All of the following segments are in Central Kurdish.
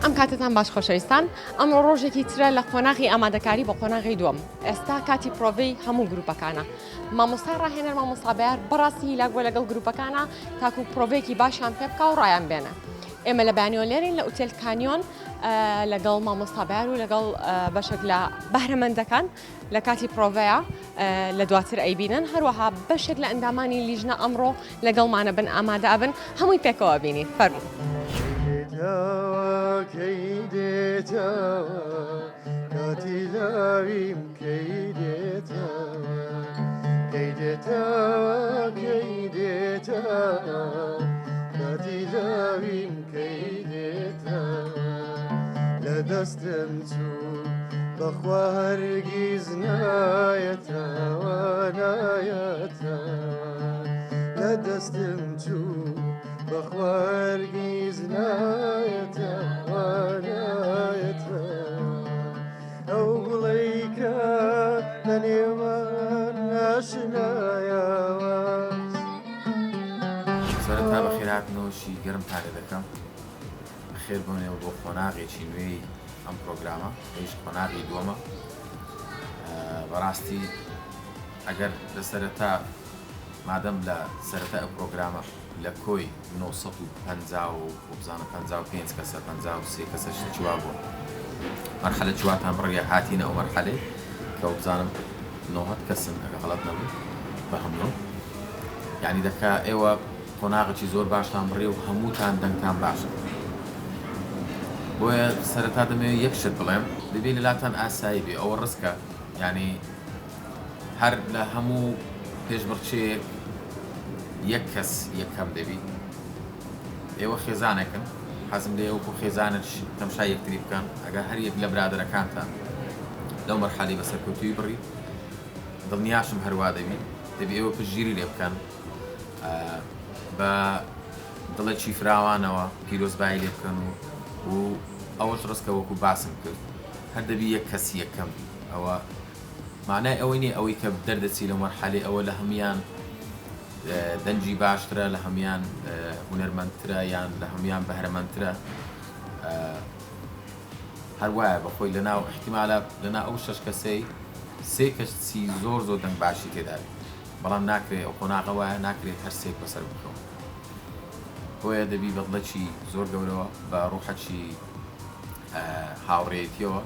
ئەم کاتتان باش خۆشەویستان ئەمڕۆ ڕۆژێکی ترە لە قۆناغی ئامادەکاری بۆ قۆناغی دووەم ئێستا کاتی پرۆڤەی هەموو گروپەکانە مامۆستای ڕاهێنەر مامۆستا بەیار بەڕاستی هیلاک بووە لەگەڵ گروپەکانە تاکو پرۆڤەیەکی باشیان پێ بکا و ڕایان بێنە ئێمە لە بەیانیەوە لێرین لە ئوتێل کانیۆن لەگەڵ مامۆستا بەیار و لەگەڵ بەشێک لە بەهرەمەندەکان لە کاتی پرۆڤەیە لە دواتر ئەیبینن هەروەها بەشێک لە ئەندامانی لیژنە ئەمڕۆ لەگەڵمانە بن ئامادە ئەبن هەمووی پێکەوە بینین فەرموو. دەستم چوو بەخوا هەرگیز نایەتەوە نایەتەوە لە دەستم چوو بەخوا هەرگیز نایەتەوە نایەتەوە ئەو گوڵەی کە لە نێوان ئاشنایەوە. سەرەتا بەخێرهاتنەوەشی گەرمتان لێ دەکەم. بەخێر بۆنەوە بۆ قۆناغێکی نوێی ئەم پرۆگرامە ئەویش قۆناغی دووەمە بەڕاستی ئەگەر لە سەرەتا مادەم لە سەرەتا ئەو پرۆگرامە لە کۆی 950 و بزانە 55 کەسە 53 کەسە شتێکی وا بووە مەرحەلە چواتان بڕیە هاتینە ئەو مەرحەلەی کە بزانم 900 کەسن ئەگە غەڵەت نەبوو بە هەموو یعنی دەکا ئێوە قۆناغێکی زۆر باشتان بڕی و هەمووتان دەنگتان باشە بۆیە سەرەتا دەمەوێت یەک شت بڵێم دەبێ لەلاتان ئاسایی بێ ئەوە ڕسکە یعنی هەر لە هەموو پێشبڕکێیەک یەک کەس یەکەم دەبی ئێوە خێزانێکن حەزم لێ وەکو خێزانش تەمشای یەکتری بکەن ئەگەر هەر یەک لە برادەرەکانتان لەو مەرحەلەی بەسەرکەوتووی بڕی دڵنیاشم هەروا دەبی دەبی ئێوە پشتگیری لێ بکەن بە دڵێکی فراوانەوە پیرۆزبایی لێ بکەن و و ئەوەش ڕستکە وەکو باسم کرد هەر دەبی یەک کەس یەکەم بی ئەوە معنای ئەوەی نییە ئەوەی کە دەردەچی لە مەرحەلەی ئەوە لە هەموان دەنگی باشترە لە هەموان هونەرمەندترە یان لە هەموان بەهرەمەندترە هەر وایە بەخۆی لەناو احتیمالە لەنا ئەو شەش کەسەی سێ کەسی زۆر زۆر دەنگ باشی تێداوی بەڵام ناکرێ ئەو قۆناغە وایە ناکرێت هەر سێک بەسەر بکەون بۆیە دەبی بە دڵێکی زۆر گەورەوە بە ڕوحەکی هاوڕێیەتیەوە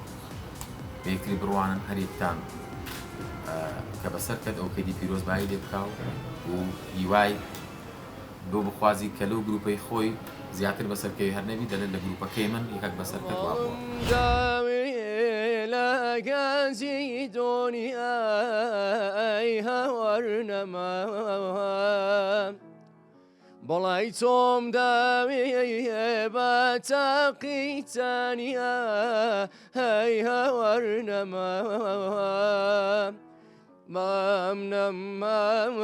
بە یەکتری بڕوانن هەر یەکتان کە بەسەر کەت ئەو کەدی پیرۆزبایی لێ بکا و هیوای بۆ بخوازی کە لەو گروپەی خۆی زیاتر بەسەر کەوی هەر نەبی دەلێت لە گروپەکەی من یەکەک بەسەر کەت وابووە. بەڵای تۆم داوێ بە تاقی تانیا هەی هاوار نەما مام نەمام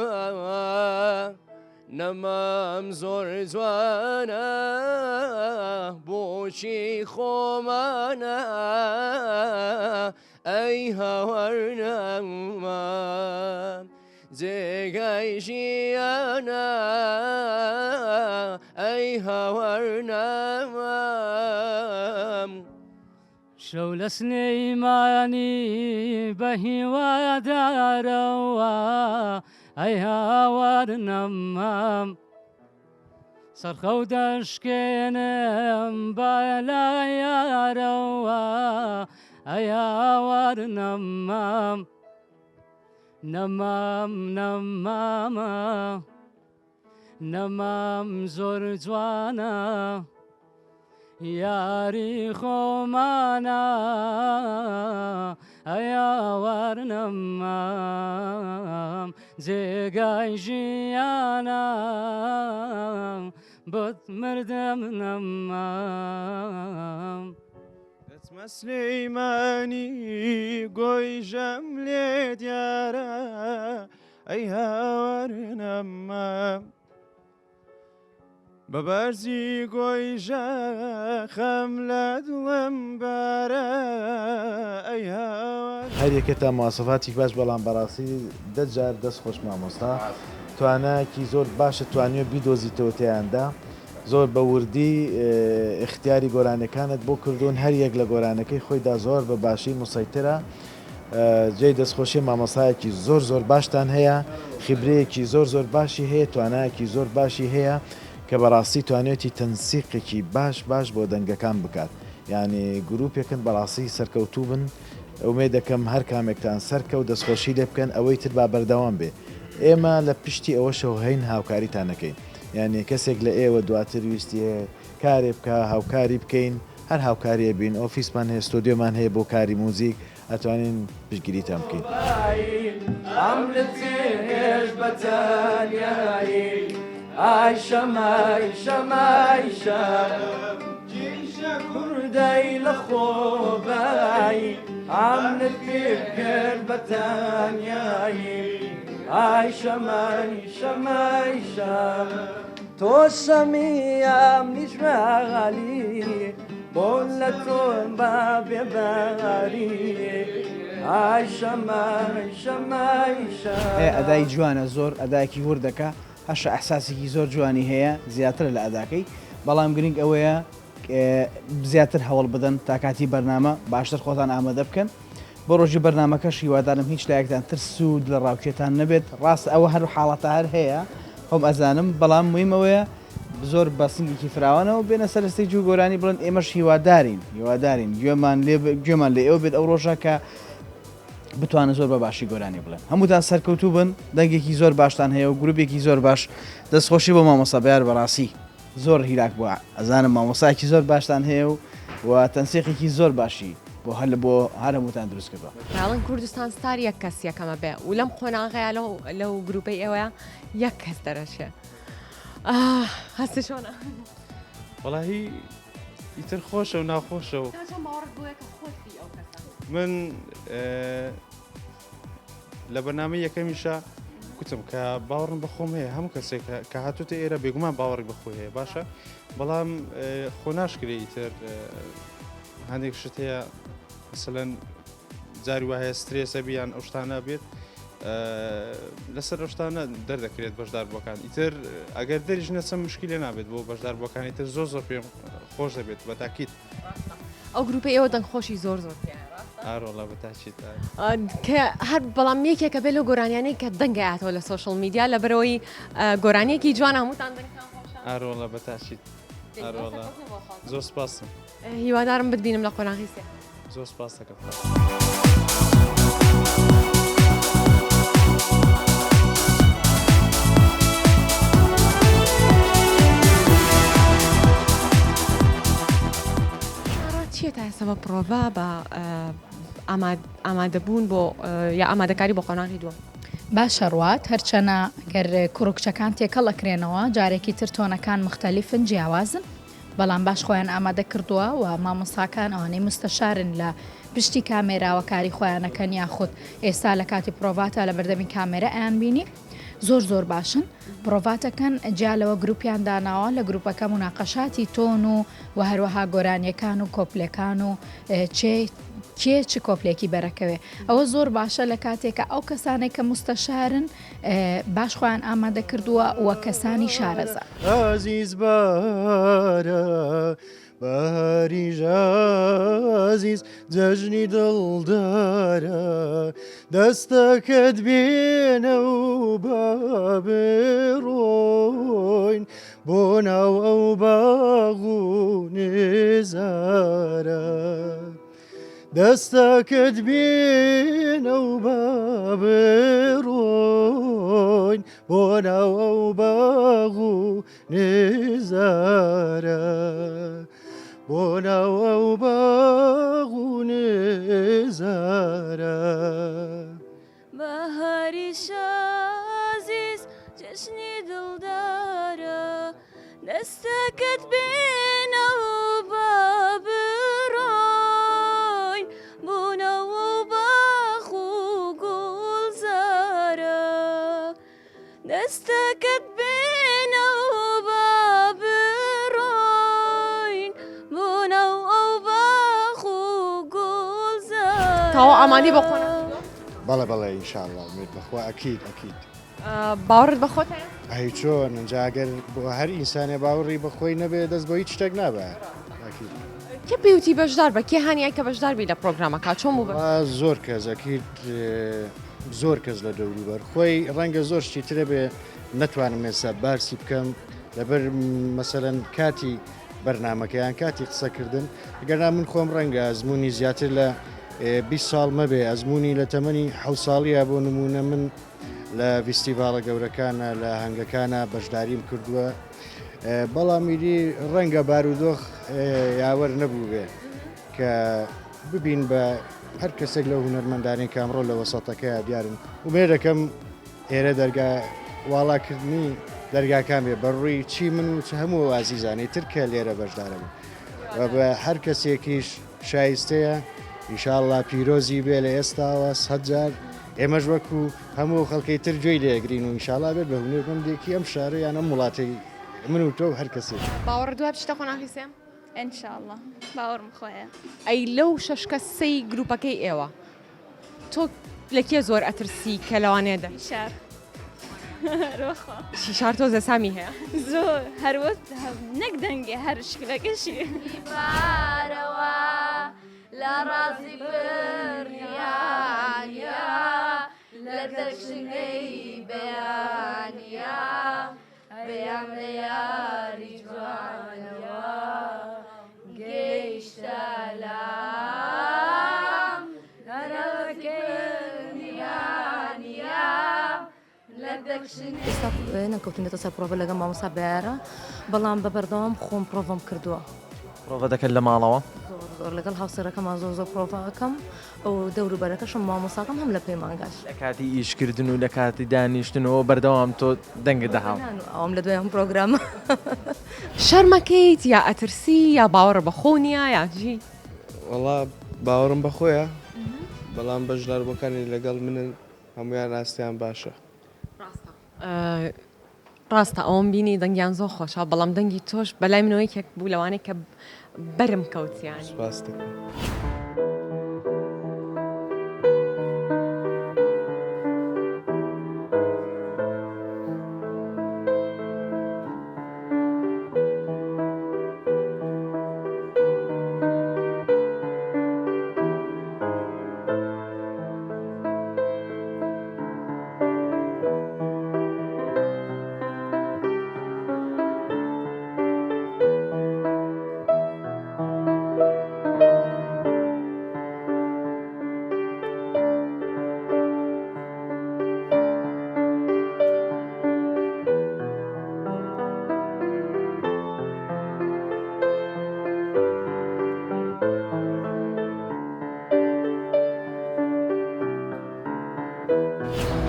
نەمام زۆر جوانە بۆچی خۆمانە ئەی هاوار نەمام جێگای ژیانە ئەی هاوار نەمام. شەو لە سلێمانی بە هیوادارەوە ئەی هاوار نەمام سەرخەو دەشکێنم بە لای یارەوە ئەی هاوار نەمام نەمام نەمامە نەمام زۆر جوانە یاری خۆمانە ئەیاوار نەمام جێگای ژیانە بۆت مردم نەمام. دەچمە سلێمانی گۆیژەم لێ دیارە ئەی هاوار نەمام بە بەرزی گۆیژە خەم لە دڵم بارە ئەی هاوار. هەر یەکەتان مواسەفاتی باش بەڵام بەڕاستی دە جار دەست خۆش مامۆستا توانایەکی زۆر باشت توانیوە بیدۆزیتەوە تیایاندا. زۆر بە وردی ئیختیاری گۆرانیەکانت بۆ کردوون هەر یەک لە گۆرانەکەی خۆیدا زۆر بە باشی موسەیترە جێی دەستخۆشیە مامۆستایەکی زۆر زۆر باشتان هەیە خیبرەیەکی زۆر زۆر باشی هەیە توانایەکی زۆر باشی هەیە کە بەڕاستی توانیوێتی تەنسیقێکی باش باش بۆ دەنگەکان بکات یانی گروپێکن بەڕاستی سەرکەوتوو بن ئومێدەکەم هەر کامێکتان سەرکەوت دەستخۆشی لێ بکەن ئەوەی تر با بەردەوام بێ ئێمە لە پشتی ئەوەشەوە هەین هاوکاریتان ئەکەین یانی کەسێک لە ئێوە دواتر ویستی کارێ بکا هاوکاری بکەین هەر هاوکاری ئەبین ئۆفیسمان هەیە ستۆدیۆمان هەیە بۆ کاری موزیک ئەتوانین پشتگیریتان بکەین. ئەدای جوانە زۆر ئەدایەکی وردەکە هەشە ئەحساسێکی زۆر جوانی هەیە زیاترە لە ئەداکەی بەڵام گرنگ ئەوەیە زیاتر هەوڵ بدەن تا کاتی بەرنامە باشتر خۆتان ئامادە بکەن بۆ ڕۆژی بەرنامەکەش هیوادارم هیچ لایەکتان ترس و دڵەڕاوکێتان نەبێت ڕاستە ئەوە هەر حاڵەتە هەر هەیە خۆم ئەزانم بەڵام مویم ئەوەیە زۆر بە سنگێکی فراوانەوە بێنە سەر stage و گۆرانی بڵێن ئێمەش هیوادارین هیوادارین گوێمان لێ گوێمان لێ ئێوە بێت ئەو ڕۆژە کە بتوانن زۆر بە باشی گۆرانی بڵێن هەمووتان سەرکەوتوو بن دەنگێکی زۆر باشتان هەیە و گروپێکی زۆر باش دەستخۆشی بۆ مامۆستا بەیار بەڕاستی زۆر هیلاک بووە ئەزانم مامۆستایەکی زۆر باشتان هەیە و و تەنسیقێکی زۆر باشی بۆ هەر بۆ هەر هەمووتان دروست کردووە. ئەڵێن کوردستان ستار یەک کەس یەکەمە بێ و لەم قۆناغەیە لەو لەو گروپەی ئێوەیە یەک کەس دەرەچێ ئاه هەستت چۆنە؟ وەڵاهی ئیتر خۆشە و ناخۆشە و تا چەند باوەڕت بۆیە کە خۆت بی ئەو کەسە؟ من لە بەرنامەی یەکەمیشا گوتم کە باوەڕم بە خۆم هەیە هەموو کەسێک کە هاتوتە ئێرە بێگومان باوەڕی بە خۆی هەیە باشە بەڵام خۆ ناشکرێ ئیتر هەندێک شت هەیە مثلەن جاری وایە سترێسە بیان ئەو شتانە بێت لەسەر ئەو شتانە دەردەکرێت بەشدار بۆکان ئیتر ئەگەر دەریش نەچم مشکلێ نابێت بۆ بەشدار بۆکانی تر زۆر زۆر پێم خۆش دەبێت بە تاکیت ئەو گروپەی ئێوە دەنگخۆشی زۆر زۆر تیایە ڕاستە؟ ئاروەڵا بە تاکید کە هەر بەڵام یەکێکە بێ لەو گۆرانیانەی کە دەنگ ئەیاتەوە لە social media لەبەرەوەی گۆرانیەکی جوانە هەمووتان دەنگتان خۆشە. ئاروەڵا بە تاکید ئاروەڵا زۆر سپاسم. هیوادارم بتبینم لە قۆناغی سێ. زۆر سپاس دەکەم. چییە تا ئێستا بە پرۆڤە بە ئامادەبوون بۆ یا ئامادەکاری بۆ قۆناغی دووەم؟ باشە ڕوات هەرچەنە گەر کوڕ و کچەکان تێکەڵ ئەکرێنەوە جارێکی تر تۆنەکان مختلفن جیاوازن بەڵام باش خۆیان ئامادە کردووە و مامۆستاکان ئەوانەی مستەشارن لە پشتی کامێراوە کاری خۆیان ئەکەن یاخود ئێستا لە کاتی پرۆڤاتا لە بەردەمی کامێرا ئەیان بینی زۆر زۆر باشن پرۆڤاتەکەن جیا لەوە گروپیان داناوە لە گروپەکە مناقەشاتی tone و و هەروەها گۆرانیەکان و کۆپلەکان و چێ کێ چ کۆپلێکی بەرەکەوێ ئەوە زۆر باشە لە کاتێکە ئەو کەسانێک کە مستەشارن باش خۆیان ئامادە کردووە و کەسانی شارەزا. ئازیز بارە بەهاری ژازیز جەژنی دڵدارە دەستەکەت بێنە و با بڕۆین بۆ ناو ئەو باغ و نزارە. دەستەکەت بێنە و با بڕۆین بۆ ناو ئەو باغ و نزارە بۆ ناو ئەو باغ و نزارە. بەهاری شازیز جەژنی دڵدارە دەستەکەت بێنە و با بڕۆین بۆ ناو باخ و گوڵزارە دەستەکەت بێنە و با بڕۆین بۆ ناو ئەو باخ و گوڵزارە. تەواو ئامادەی بۆ قۆناغی دووەم؟ بەڵێ بەڵێ ان شاء اللە ئومێد بەخوا ئەکید ئەکید. باوەڕت بە خۆت هەیە؟ ئەی چۆن ئینجا ئەگەر بۆ هەر ئینسانێ باوەڕی بە خۆی نەبێ دەست بۆ هیچ شتێک نابا ئەکید. کێ پێی وتی بەشدار بە؟ کێ هانیای کە بەشدار بی لە پرۆگرامەکە؟ چۆن بوو بەشدار؟ وەڵا زۆر کەس ئەکید زۆر کەس لە دەوروبەر خۆی ڕەنگە زۆر شتی ترە بێ نەتوانم ئێستا باسی بکەم لەبەر مەسەلەن کاتی بەرنامەکە یان کاتی قسەکردن گەرنا من خۆم ڕەنگە ئەزمموی زیاتر لە 20 ساڵ مەبێ ئەزمموی لە تەمەنی حە ساڵیە بۆ نمونە من لە ڤیستیڤاڵە گەورەکانە لە هەنگەکانە بەشداریم کردووە بەڵام ئیدی ڕەنگە بارودۆخ یاوەر نەبوو بێ کە ببین بە هەر کەسێک لەو هونەرمەندانەی کە ئەمڕۆ لە وەسەتەکەیا دیارن، ئومێد دەکەم ئێرە دەرگا واڵاکردنی دەرگاکان بێ بە ڕووی چی من و چ هەموو ئەو ئازیزانەی تر کە لێرە بەشدارن و بە هەر کەسێکیش شایستەیە ئیشاڵڵا پیرۆزی بێ لە ئێستاوە سەدجار ئێمەش وەکو هەموو ئەو خەڵکەی تر گوێی لێگرین و ئیشاڵا بێت بە هونەرمەندێکی ئەم شارە یان ئەم وڵاتەی من و تۆ و هەر کەسێک. باوەڕت دوای بچیتە قۆناغی سێم؟ ان شاء اللە باوەڕم خۆیە. ئەی لەو شەش کەسەی گروپەکەی ئێوە تۆ لە کێ زۆر ئەترسی کە لەوانەیە دەر. شیشار هەروەخوا. شیشار تۆزێ سامی هەیە. زۆر هەروە نەک دەنگێ هەر شکلەکەشی. بارەوە لە ڕازی بڕیانیا لە دەرچنگەی بەیانیا پەیام لە یاری جوانەوە گەیشتە لام ئێستا نەکەوتوینەتە سەر پرۆڤە لەگەڵ مامۆستا بەیارە بەڵام بە بەردەوام خۆم پرۆڤەم کردووە. پرۆڤە دەکەن لە ماڵەوە؟ زۆر زۆر لەگەڵ هاوسەرەکەمان زۆر زۆر پرۆڤە ئەکەم و دەوروبەرەکەشم مامۆستاکەم هەم لە پەیمانگاش. لە کاتی ئیشکردن و لە کاتی دانیشتنەوە بەردەوام تۆ دەنگت دەهاو. نان و ئاوم لە دوای ئەم پرۆگرامە. شەرمەکەیت یا ئەترسی یا باوەڕ بە خۆو نیە یا چی؟ وەڵا باوەڕم بە خۆیە بەڵام بەشداربووەکانی لەگەڵ منن هەموویان ئاستیان باشە. ڕاستە ڕاستە ئەوەم بینی دەنگیان زۆر خۆشە بەڵام دەنگی تۆش بەلای منەوە یەکێک بوو لەوانەی کە بەرم کەوت یانی. سوپاست دەکەم.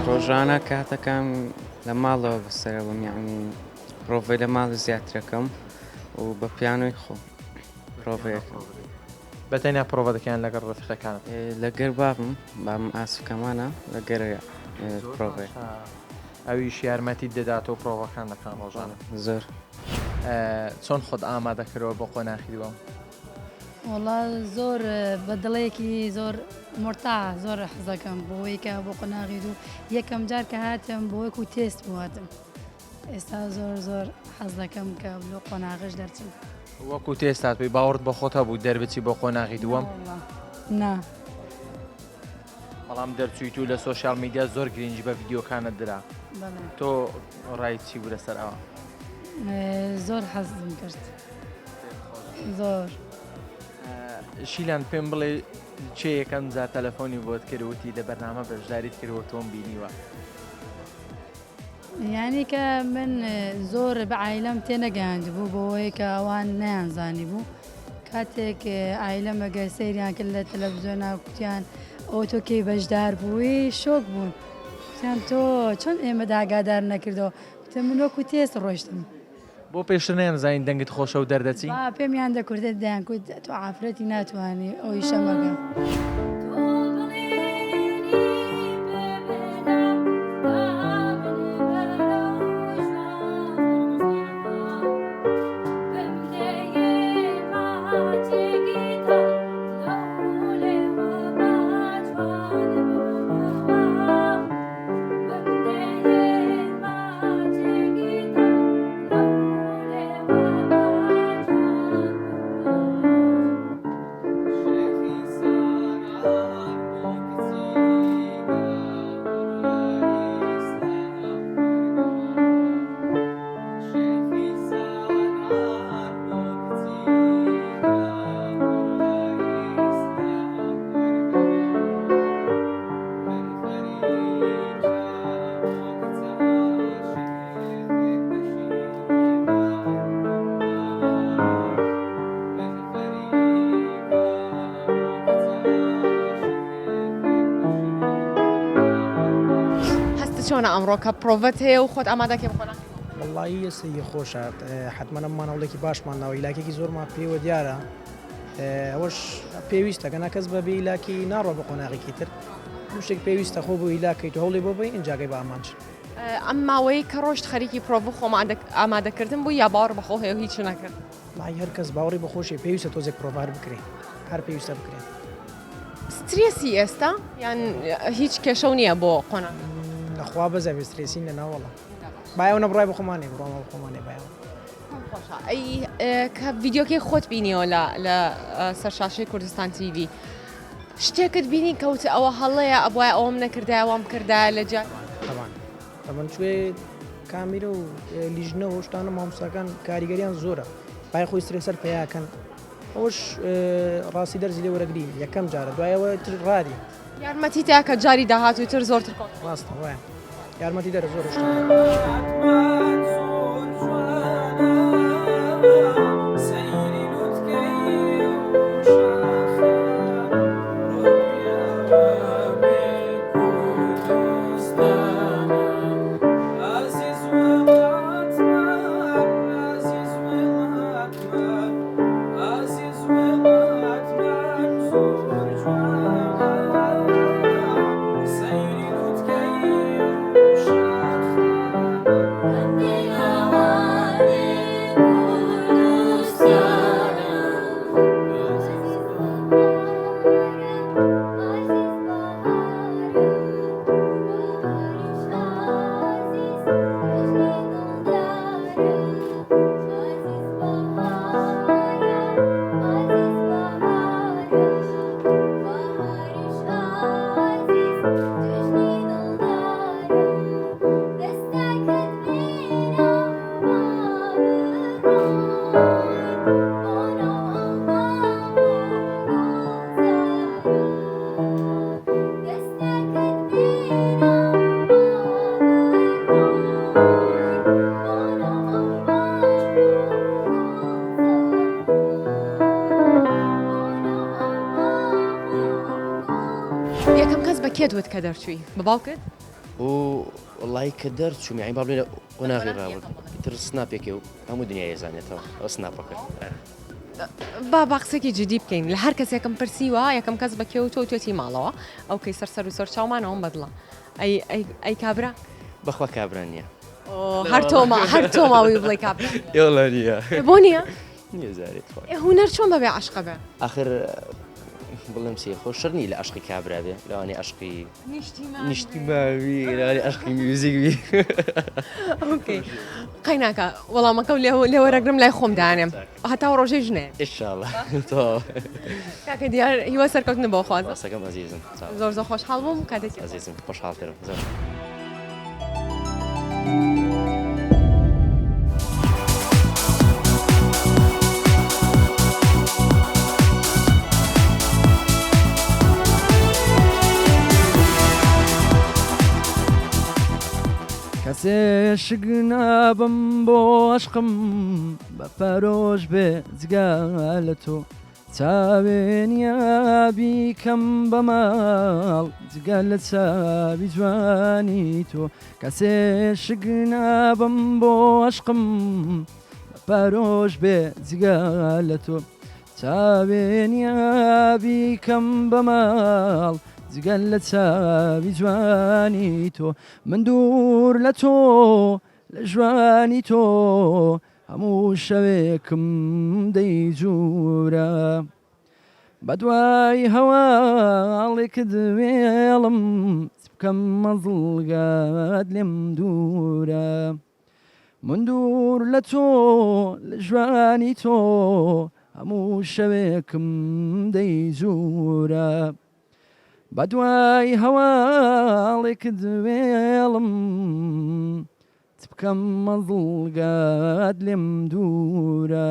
ڕۆژانە کاتەکەم لە ماڵەوە بەسەرەوەم یعنی پرۆڤەی لە ماڵ زیاترەکەم و بە پیانۆی خۆم پرۆڤەیەکەم. بە تەنیا پرۆڤە دەکەیان لەگەڵ ڕەفیقەکانت؟ لەگەر بابم، بابم ئاسف کەمانە لەگەر پرۆڤەیە. ئەویش یارمەتیت دەدات و پرۆڤەکان دەکەن ڕۆژانە؟ زۆر. چۆن خۆت ئامادە کردووە بۆ قۆناخی دووەم؟ وەڵا زۆر بە دڵێکی زۆر مورتاح زۆر حەزەکەم بۆی کە بۆ قۆناغی دوو یەکەم جار کە هاتم بۆ وەکو تێست بوو هاتم ئێستا زۆر زۆر حەز دەکەم کە لۆ قۆناغش دەرچم. وەکو تێست هاتبووی باوەڕت بە خۆت هەبوو دەربچی بۆ قۆناغی دووەم؟ نا. بەڵام دەرچوویت و لە سۆشیال میدیا زۆر گرنگی بە ڤیدیۆکانت درا. بەڵێ. تۆ ڕایت چی بوو لەسەر ئەوە؟ زۆر حەزم کرد. زۆر. شیلان پێم بڵێ کێ یەکەم جار تەلەفۆنی بۆت کرد وتی لە بەرنامە بەشداریت کرد و تۆم بینیوە؟ یانی کە من زۆر بە عایلەم تێنەگەیاندبوو بۆوەی کە ئەوان نەیانزانی بوو کاتێک عایلەم ئەگەر سەیریان کرد لە تەلەڤزیۆنا کوتیان ئەوە تۆ کەی بەشدار بووی شۆک بوون کوتیان تۆ چۆن ئێمەت ئاگادار نەکردەوە کوتم من وەکو تێست ڕۆیشتم. بۆ پێشتر نەیانزانی دەنگت خۆشە و دەردەچی؟ با پێمیان دەکوتت دەیانکوت تۆ ئافرەتی ناتوانی ئەو ئیشە مەکە. چۆنە ئەمڕۆ کە پرۆڤەت هەیە و خۆت ئامادەکەی بخۆنە؟ وەڵایی ئێستا خۆشە حتمما ئەممان هەوڵێکی باشمان ناوە هیلاکێکی زۆرمان پێوە دیارە ئەوەش پێویستە گەنا کەس بە بێ هیلاکی ناڕۆ بە قۆناغێکی تر هەموو شتێک پێویستە خۆ بۆ هیلاکەیت و هەوڵی بۆ بەی ئینجاگەی بە ئامانج. ئەم ماوەیەی کە ڕۆشت خەریکی پرۆڤ و خۆم ئامادەکردن بووی یا باوەڕ بەخۆ هەیە و هیچ نەکرد؟ وەڵایی هەر کەس باوەڕی بە خۆشی پێویستە تۆزێک پرۆڤە هەر بکرێ هەر پێویستە بکرێ. سترێسی ئێستا یان هیچ کێشەو نییە بۆ قۆناغ؟ لەخوا بەزەبێ سترێسی نیە ناوەڵا بایەوە نە بڕای بە خۆمان نیە بڕوامان بە خۆمان نیە بایەوە. خۆشە ئەی کە ڤیدیۆکەی خۆت بینیەوە لە لە سەر شاشەی کوردستان تیڤی شتێکت بینی کەوت ئەوە هەڵەیە ئەبوایە ئەوەم نەکردایە وام کردایە لە جیا تەبان تەبەن چوێ کامیرە و لیژنە و شتانە مامۆستاکان کاریگەریان زۆرە پای خۆی سترێسەر پیاکەن ئەوش ڕاستی دەرزی لێ وەرەگری یەکەم جارە دوایەوە تر ڕادی یارمەتی تا کە جاری داهاتوو تر زۆرتر کۆن ڕاستە وایە یارمەتی دەرە زۆر شتە. یەکەم کەس بە کێت وت کە دەرچووی؟ بە باوکت؟ و وەڵی کە دەرچووم یانی با بڵێ لە قۆناغی ڕابرد ئیتر سناپێکێ و هەموو دنیای ئەزانێتەوە ئەوە سناپەکە. با با قسێکی جدی بکەین لە هەر کەسێکم پرسیوە یەکەم کەس بە کێ وتووە وتوێتی ماڵەوە ئەو کەی سەر سەر و سەر چاومان ئەوم بەدڵە ئەی ئەی ئەی کابرا؟ بەخوا کابرا نییە. هەر تۆ ما هەر تۆ ماوی بڵێ کابرا ئێڵە نییە. بۆ نییە؟ نییە زارێ تخوا. ئێ هونەر چۆن بەبێ عەشقە بێ؟ ئاخر بڵێم چی خۆ شەر نییە لە عەشقی کابرا بێ لەوانەیە عەشقی نیشتیماوی لەوانەیە عەشقی میوزیک بی. ئۆکەی قەیناکە وەڵامەکەم لێ لێ وەرەگرم لای خۆم دانێم هەتا ڕۆژەی ژنێ. ئینشاڵڵا تەواو. کاکە دیار هیوا سەرکەوتنت بۆ خوازم. سپاسەکەم ئەزیزم. زۆر زۆر خۆشحاڵ بووم کاتێکی خۆش. ئەزیزم خۆشحاڵترم زۆر. کەسێ شک نابم بۆ عەشقم بە پەرۆش بێ جگە لە تۆ چاوێ نییە بیکەم بە ماڵ جگە لە چاوی جوانی تۆ کەسێ شک نابم بۆ عەشقم بە پەرۆش بێ جگە لە تۆ چاوێ نییە بیکەم بە ماڵ جگە لە چاوی جوانی تۆ من دوور لە تۆ لە ژوانی تۆ هەموو شەوێکم دەیجورا بەدوای هەواڵێکت وێڵم چ بکەم مەزڵگات لێم دوورە من دوور لە تۆ لە ژوانی تۆ هەموو شەوێکم دەیجورا بەدوای هەواڵێکت وێڵم چ بکەم مەزڵگات لێم دوورە.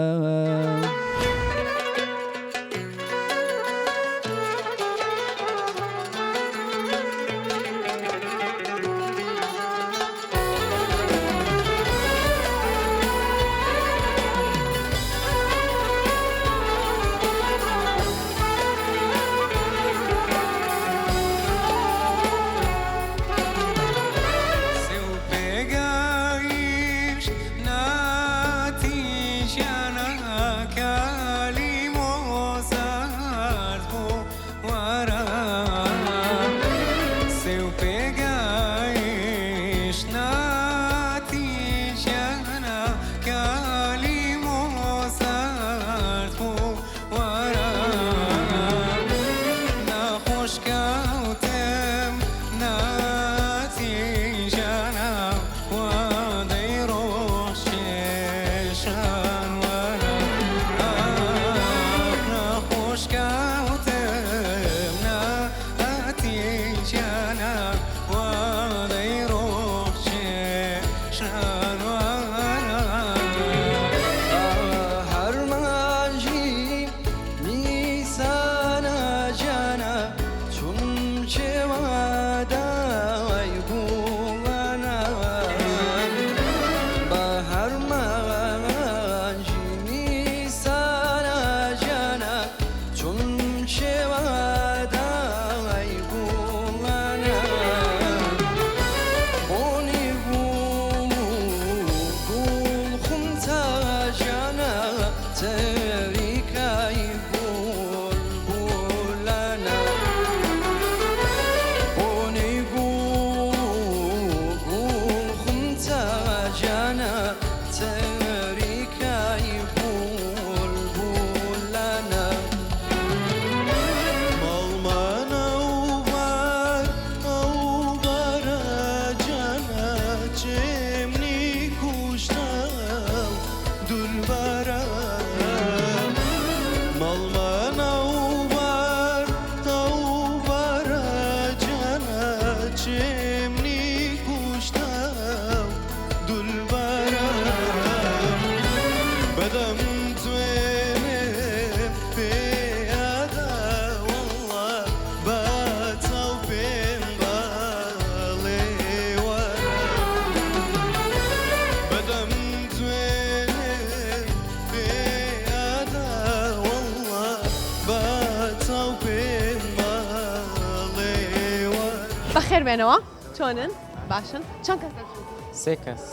بەخێر بێنەوە چۆنن باشن چەند کەس دەرچوو؟ سێ کەس.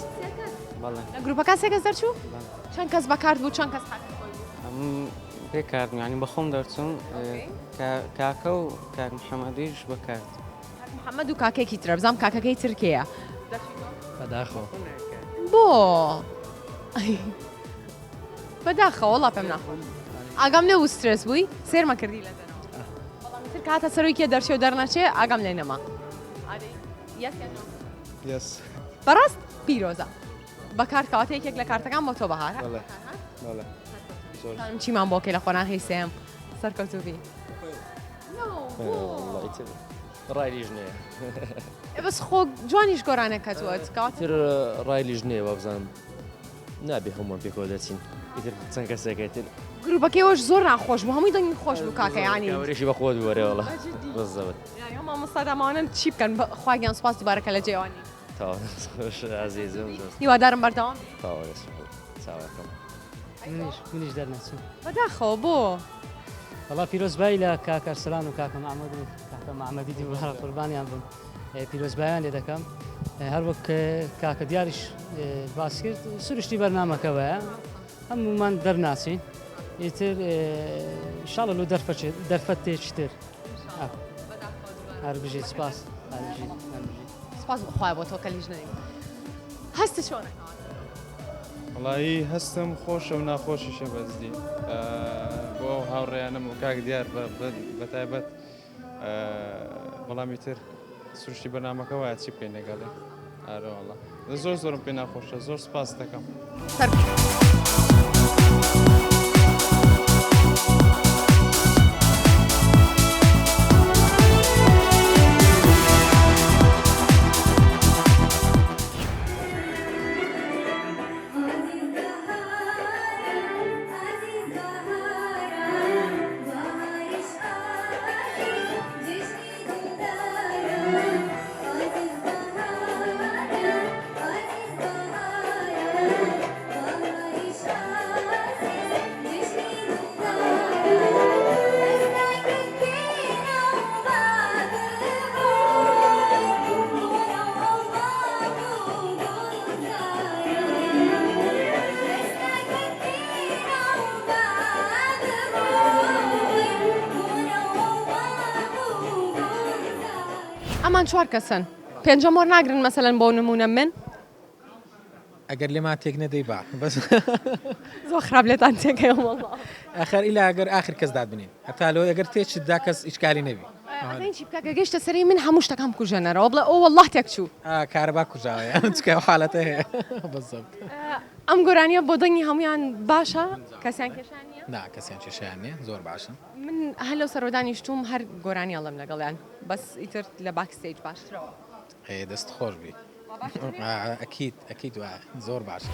بەڵێ. لە گروپەکە سێ کەس دەرچوو؟ چەند کەس بە کارت بوو چەند کەس کارتی خۆی بوو؟ ئەم بێ کارت یانی بە خۆم دەرچووم کاکە و کاک محەممەدیش بە کارت. کاک محەممەد و کاکێکی ترە بزانم کاکەکەی تر کێیە؟ بەداخەوە. بۆ؟ بەداخەوە وەڵا پێم ناخۆش. ئاگام لێ بوو سترێس بووی سێرمە کردی لە دەرەوە. بەڵام ئیتر کە هاتە سەرەوەی کێ دەرچێ و دەرنەچێ ئاگام لێ نەما. ئارەی yes یان no؟ yes. بەڕاست پیرۆزە. بە کارت کەواتە یەکێک لە کارتەکان بۆ تۆ بەهارە. بەڵێ بەڵێ. زۆر. بزانم چیمان بۆ کەی لە قۆناغی سێیەم. سەرکەوتوو بی. ڕای لیژنەیە. ئێ بەس خۆ جوانیش گۆرانەکەت وت کەواتە. ئیتر ڕای لیژنەیە وابزانم نابێ هەمووان پێکەوە دەچین ئیتر چەند کەسێکە ئیتر. گروپەکەی ئەوش زۆر ناخۆش بوو هەمووی دەنگی خۆش بوو کاکە یانی. کاورێکی بە خۆت بوو ئەرێ وەڵا بزەبت. یانی ئەو مامۆستا داماوانە چی بکەن خوا گیان سوپاس دووبارە کە لە جێی ئەوان نین. تەواو دەست خۆش ئازیزم زۆر. هیوادارم بەردەوام بی. تەواو دەست خۆش چاوەکەم. منیش منیش دەرنەچووم. بەداخەوە بۆ؟ وەڵا پیرۆزبایی لە کاک ئەرسەلان و کاکە مەحمەد و کاکە مەحمەدی دووبارە قوربانیان بم پیرۆزبایان لێ دەکەم هەر وەک کاکە دیاریش باس کرد سروشتی بەرنامەکە وایە هەمومان دەرناچین ئیتر شاڵە لۆ دەرفەتێکی تر هەر بژیت سپاس سپاس بخوای بۆ تۆ کە لیژنەی هەستە چۆنە؟ وەڵایی هەستم خۆشە و ناخۆشیشە بەجدی بۆ ئەو هاوڕێیانەم و کاک دیار بەتایبەت بەڵام ئیتر سروشتی بەرنامەکە وایە چی بکەین لەگەڵی ئارە وەڵا زۆر زۆرم پێ ناخۆشە زۆر سپاس دەکەم. ئەمان چوار کەسن پێنجەم وەرناگرن مەسەلەن بۆ نمونە من ئەگەر لێمان تێک نەدەی با بەس زۆر خراپ لێتان تێکەیەم وەڵا. ئەخەر ئیلا ئەگەر ئاخر کەس دادبنێین هەتا لۆ ئەگەر تێچت دا کەس ئیشکالی نەبی. ئەزانی چی بکە گەر گەیشتە سەری من هەموو شتەکان بکوژێنەرەوە بڵێ ئۆ وەڵا تێک چوو. ئا کارەبا کوژاوە یان چکە ئەو حالەتە هەیە بزەبت. ئەم گۆرانیە بۆ دەنگی هەموویان باشە کەسیان کێشەیان نیە؟ نا کەسیان کێشەیان نیە زۆر باشن. من هەر لەو سەرەوە دانیشتووم هەر گۆرانی ئەڵێم لەگەڵیان بەس ئیتر لە backstage باشترەوە. ئێ دەست خۆش بی. ئەکید ئەکید وایە زۆر باشە.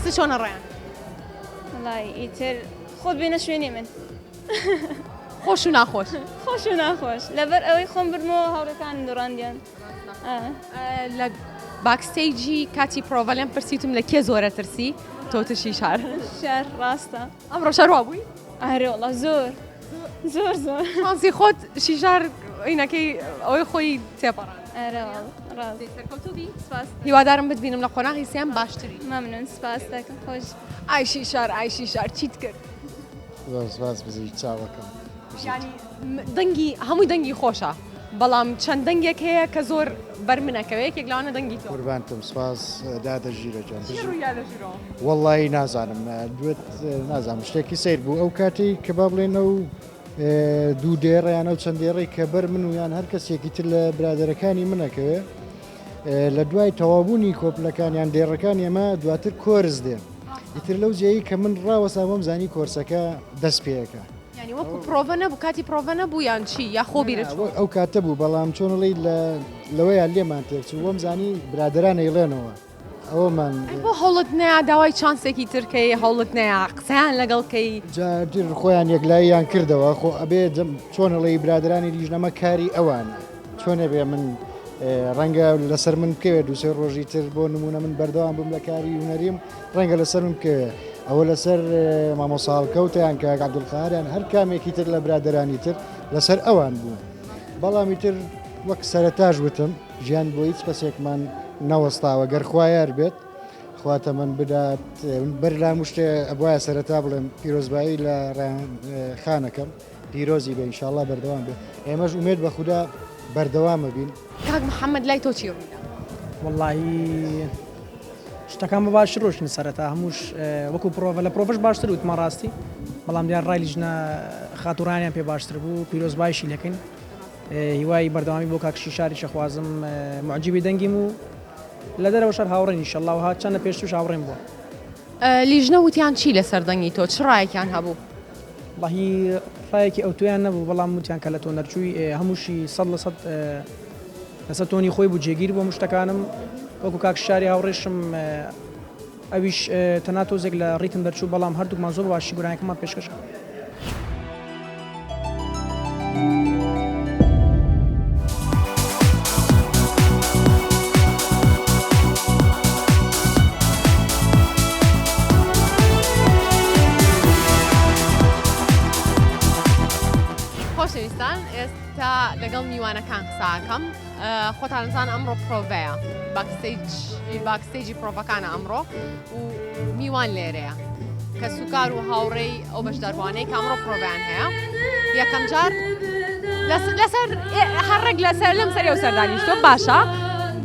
هەستت چۆنە ڕەیان؟ وەڵای ئیتر خۆت بێنە شوێنی من. خۆش و ناخۆش. خۆش و ناخۆش لەبەر ئەوەی خۆم بردمەوە هاوڕێکانم دۆڕاندیان. لە backstage ی کاتی پرۆڤە لێم پرسیتم لە کێ زۆرە ترسی تۆ ترشی شار. شار ڕاستە. ئەمڕۆ شار وا بووی؟ ئارێ وەڵا زۆر زۆر زۆر. شانسی خۆت شیشار ئینەکەی ئەوەی خۆی تێپەڕاند. ئارێ وەڵا ڕاست. سەرکەوتوو بی. سپاس. هیوادارم بتبینم لە قۆناغی سێم باشتری. مەمنون سپاس دەکەم خۆش. ئای شیشار ئای شیشار چیت کرد؟ زۆر سپاس بژی چاوەکەم. یانی دەنگی هەمووی دەنگی خۆشە بەڵام چەند دەنگێک هەیە کە زۆر بەر من ئەکەوێ یەکێک لەوانە دەنگی تۆ. قوربانتم سپاس دادە ژیرە گیان چی ڕوویا لە ژوورەوە؟ وەڵایی نازانم دوێت نازانم شتێکی سەیر بوو ئەو کاتەی کە با بڵێن ئەو دوو دێڕە یان ئەو چەند دێڕەی کە بەر من و یان هەر کەسێکی تر لە برادەرەکانی منەکەوێ لە دوای تەواوبوونی کۆپلەکان یان دێڕەکان ئێمە دواتر کۆرس دێ ئیتر لەو جێی کە من ڕاوەسا بۆم زانی کۆرسەکە دەست پێەکە یانی وەکو پرۆڤە نەبوو کاتی پرۆڤە نەبوو یان چی یا خۆ بیرت چوو؟ ئەو کاتە بوو بەڵام چۆن ئەڵێی لە لەوەیا لێمان تێکچوو وەم زانی برادەران ئەیڵێنەوە ئەوەمان ئەی بۆ هەوڵت نەیا داوای چانسێکی تر کەی هەوڵت نەیا قسەیان لەگەڵ کەی؟ جا تر خۆیان یەکلاییان کردەوە خۆ ئەبێ چۆن ئەڵێی برادەرانی لیژنەمە کاری ئەوانە چۆن ئەبێ من ڕەنگە لەسەر من بکەوێت دووسێ ڕۆژی تر بۆ نمونە من بەردەوام بم لە کاری هونەریم ڕەنگە لەسەر من بکەوێ ئەوە لەسەر مامۆستا هەڵکەوتە یان کاک عەبدولقاهر یان هەر کامێکی تر لە برادەرانی تر لەسەر ئەوان بوو بەڵام ئیتر وەک سەرەتاش وتم ژیان بۆ هیچ کەسێکمان نەوەستاوە گەر خوا یار بێت خوا تەمەن بدات بەر لام شتێ ئەبواە سەرەتا بڵێم پیرۆزبایی لە ڕەیان خانەکەم پیرۆزی بێ ئینشاڵڵا بەردەوام بێ ئێمەش ئومێد بە خودا بەردەوامە بین. کاک محمد لای تۆ چی ڕوویدا؟ وەڵاهی شتەکان بە باشی ڕۆشتن سەرەتا هەمووش وەکو پرۆڤە لە پرۆڤەش باشتر وتمان ڕاستی بەڵام دیار ڕای لیژنە خاتوو ڕایانیان پێ باشتر بوو پیرۆزبایشی لەکەین هیوای بەردەوامی بۆ کاک شیشاریش ئەخوازم موعجیبی دەنگیم و لە دەرەوەش هەر هاوڕێین ئیشەڵڵا و چەندە پێشتریش هاوڕێم بووە. لیژنە وتیان چی لەسەر دەنگی تۆ چ ڕایەکیان هەبوو؟ وەڵاهی ڕایەکی ئەوتۆیان نەبوو بەڵام وتیان کە لە تۆ نەرچووی هەمووشی سەد لە سەد لەسەر تۆنی خۆی بوو جێگیر بوو هەموو شتەکانم وەکو کاک شاری هاوڕێشم ئەویش تەنها تۆزێک لە ڕیتم دەرچوو بەڵام هەردووکمان زۆر باشی گۆرانیەکەمان پێشکەش کرد. خۆشەویستان ئێستا لەگەڵ میوانەکان قساکەم خۆتانزان ئەمڕۆ پرۆڤەیە backstage ی پرۆڤەکانە ئەمڕۆ و میوان لێرەیە کەسوکار و هاوڕێی ئەو بەشداربووانەی کە ئەمڕۆ پرۆڤیان هەیە یەکەم جار لەسەر هەر ڕێک لەسەر لەم سەری و سەردانیشتۆ باشە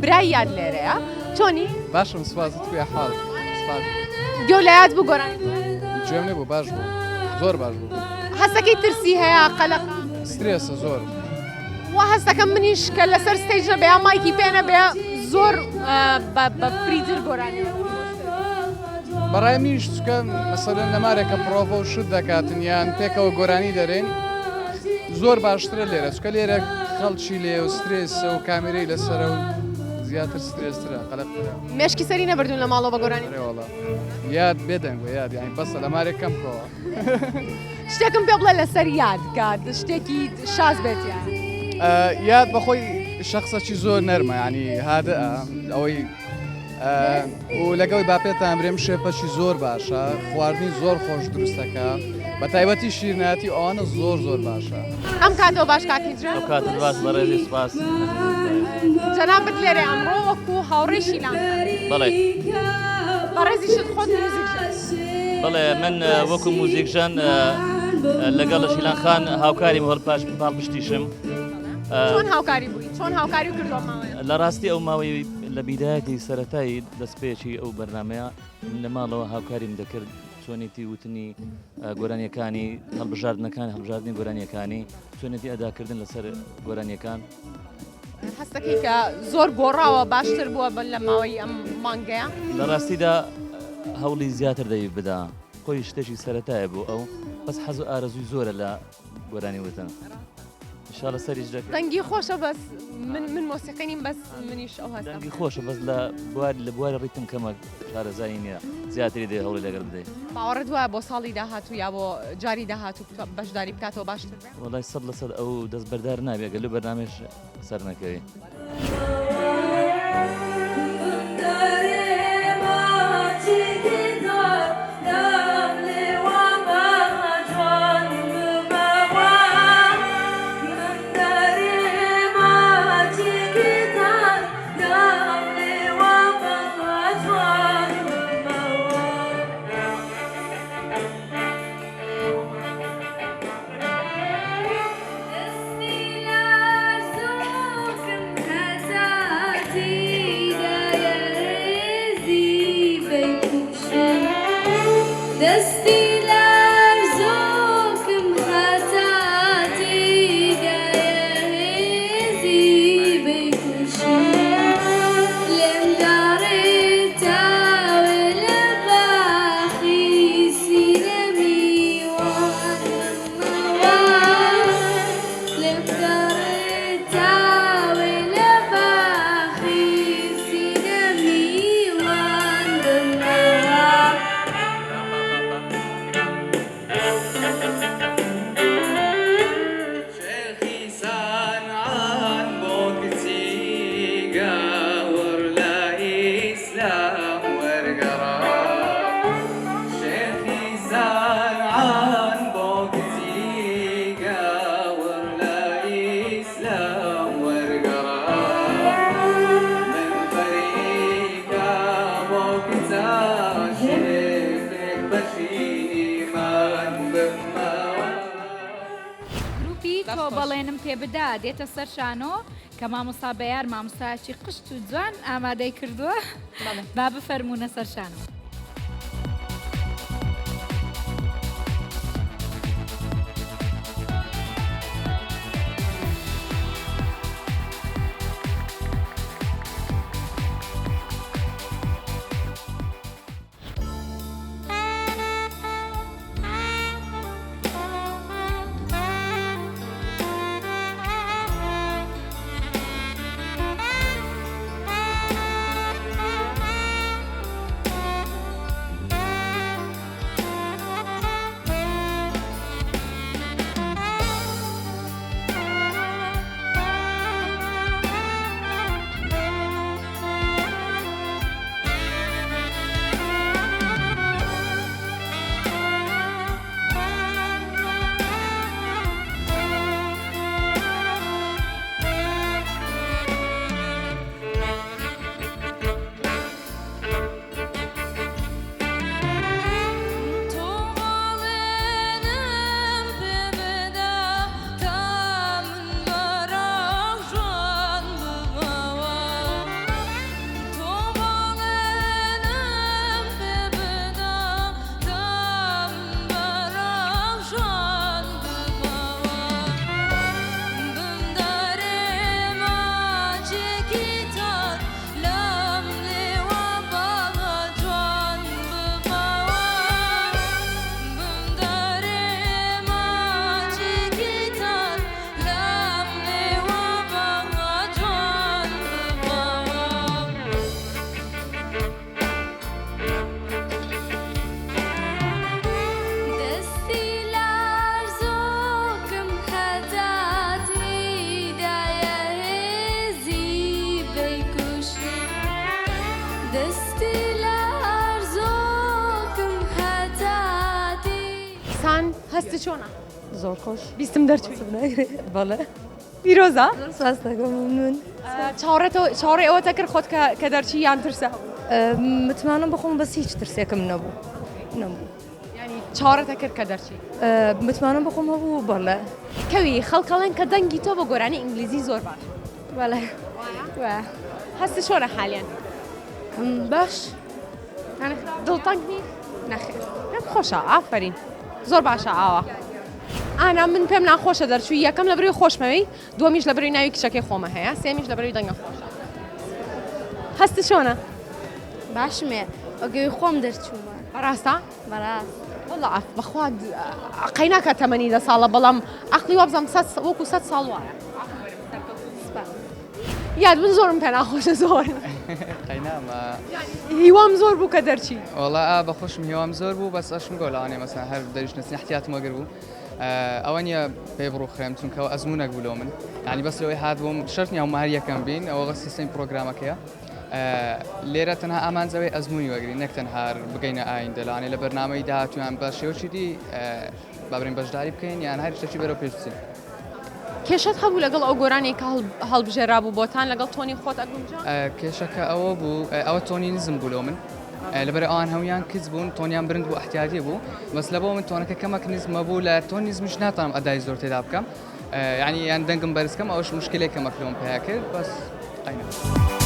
برای یاد لێرەیە چۆنی باشم سپاس توێ حاڵ سپاس گوێ لە یاد بوو گۆرانی گوێم لێ بوو باش بوو زۆر باش بوو هەستەکەی ترسی هەیە قەلەق سترێسە زۆر وا هەستەکەم منیش کە لەسەر stage نەبێ یا مایکی پێ نەبێ زۆر بە free تر گۆرانی بەڕای منیش چکە مەسەلەن لە مارێکە پرۆڤە و شت دەکاتن یان پێکەوە گۆرانی دەرێن زۆر باشترە لێرە چکە لێرە خەڵکی لێ و سترێسە و کامێرەی لەسەرە و زیاتر سترێسترە قەلەقترە مێشکی سەری نەبردوون لە ماڵەوە بە گۆرانی یاد بێدەنگ بە یاد یانی بەسە لە مارێک کەم کەوە. شتێکم پێ بڵێ لەسەر یاد کە شتێکی شاز بێت یان. یاد بەخۆی شخصەکی زۆر نەرمە ینی هادە ئەوەی و لەگەڵی با پێتان برێم شێفەکی زۆر باشە خواردنی زۆر خۆش دروستەکە بە تایبەتی شیرناتی ئەوانە زۆر زۆر باشە. ئەم کاتەوە باش کاک هیجرە. ئەو کاتت باش بەڕێزی سوپاس. جەنابت لێرەی ئەمڕۆ وەکو هاوڕێی شیلان. بەڵێ. بەڕێزیشت خۆت موزیکژەن. بەڵێ من وەکو موزیکژەن لەگەڵ شیلان خان هاوکاریم هەڵ پاش پاڵپشتیشم. چۆن هاوکاری بووی؟ چۆن هاوکاری کردووە ماوەیە؟ لە ڕاستی ئەو ماوەی لە بیدایەتی سەرەتای دەستپێکی ئەو بەرنمەیە من لە ماڵەوە هاوکاریم دەکرد چۆنێتی وتنی گۆرانیەکانی هەڵبژاردنەکان هەڵبژاردنی گۆرانیەکانی چۆنێتی ئەداکردن لەسەر گۆرانیەکان هەستەکەی کە زۆر گۆڕاوە باشتر بووە بە لە ماوەی ئەم مانگەیە؟ لە ڕاستیدا هەوڵی زیاتر دەوی بدا خۆی شتێکی سەرەتایە بۆ ئەو بەس حەز و ئارەزووی زۆرە لە گۆرانی وتن. ئینشاڵڵا سەریش دەکەوێت. دەنگی خۆشە بەس من من مۆسیقی نیم بەس منیش ئەو هەستەم. دەنگی خۆشە بەس لە بوار لە بواری ڕیتم کەمەک شارەزایی نییە زیاتری دەوێ هەوڵی لەگەڵ بدەی. باوەڕت وایە بۆ ساڵی داهاتوو یا بۆ جاری داهاتوو بەشداری بکاتەوە باشتر بێ؟ وەڵای 100% ئەو دەستبەردار نابێ گەر لەو بەرنامەیەش سەر نەکەوی. گروپی تۆ بەڵێنم پێ بدە دێتە سەر شانۆ کە مامۆستا بەیار مامۆستایەکی قشت و جوان ئامادەی کردووە با بفەرموونە سەر شانۆ. سان هەستت چۆنە؟ زۆر خۆش. بیستم دەرچووی. بەڵێ. پیرۆزە. زۆر سپاس دەکەم ممنون. چاوەڕێتەوە چاوەڕێی ئەوەتە کرد خۆت کە کە دەرچی یان ترسە هەبوو؟ متمانەم بەخۆم بەس هیچ ترسێکم نەبوو نەبوو. یانی چاوەڕێتە کرد کە دەرچی؟ متمانەم بەخۆم هەبوو بەڵێ. کەوی خەڵک ئەڵێن کە دەنگی تۆ بە گۆرانی ئینگلیزی زۆر باشە. بەڵێ. وایە؟ هەستت چۆنە حالیەن؟ باش. دڵتەنگ نی؟ نەخێر. پێم خۆشە ئافەرین زۆر باشە ئاوا. ئانا من پێم ناخۆشە دەرچووی یەکەم لەبەرەوەی خۆشمەوێی دووەمیش لەبەرەوەی ناوی کچەکەی خۆمە هەیە سێمیش لەبەرەوەی دەنگە خۆشە هەستت چۆنە؟ باشمێ ئەگەی خۆم دەرچوومە. بەڕاستە؟ بەڕاست. وەڵا بەخوا قەیناکە تەمەنی دە ساڵە بەڵام عەقڵی وابزانم سەد وەکو سەد ساڵ وایە. یاد من زۆرم پێ ناخۆشە زۆر. قەینامە. هیوام زۆر بوو کە دەرچی. وەڵا ئا بەخۆشم هیوام زۆر بوو بەس ئەشم گۆ لەوانەیە مەسەن هەر دەریش نەچین احتیاتم وەگر بوو ئەوە نییە پێ بڕوخێم چونکە ئەوە ئەزموونێک بوو لۆ من یعنی بەس لەوەی هات بووم شەرت نییە هەموو هەر یەکەم بین ئەوە سیستەمی پرۆگرامەکەیە لێرە تەنها ئامانج ئەوەی ئەزموونی وەگرین نەک تەنها بگەینە ئایندە لەوانەیە لە بەرنامەی داهاتوویان بە شێوەکی دی با برێن بەشداری بکەین یان هەر شتێکی بەرەو پێش بچین. کێشەت هەبوو لەگەڵ ئەو گۆرانیەی کە هەڵبژێرابوو بۆتان لەگەڵ تۆنی خۆت ئەگونجا؟ کێشەکە ئەوە بوو ئەوە تۆنی نزم بوو لۆ من لەبەر ئەوان هەمویان کچ بوون تۆنیان برند بوو احتیاجی بوو بەس لە بۆ من تۆنەکە کەمەک نزمە بوو لە تۆن نزمیش ناتوانم ئەدای زۆر تێدا بکەم یعنی یان دەنگم بەرز کەم ئەوش مشکلێک کەمەک لۆم پیا کرد بەس قەینا.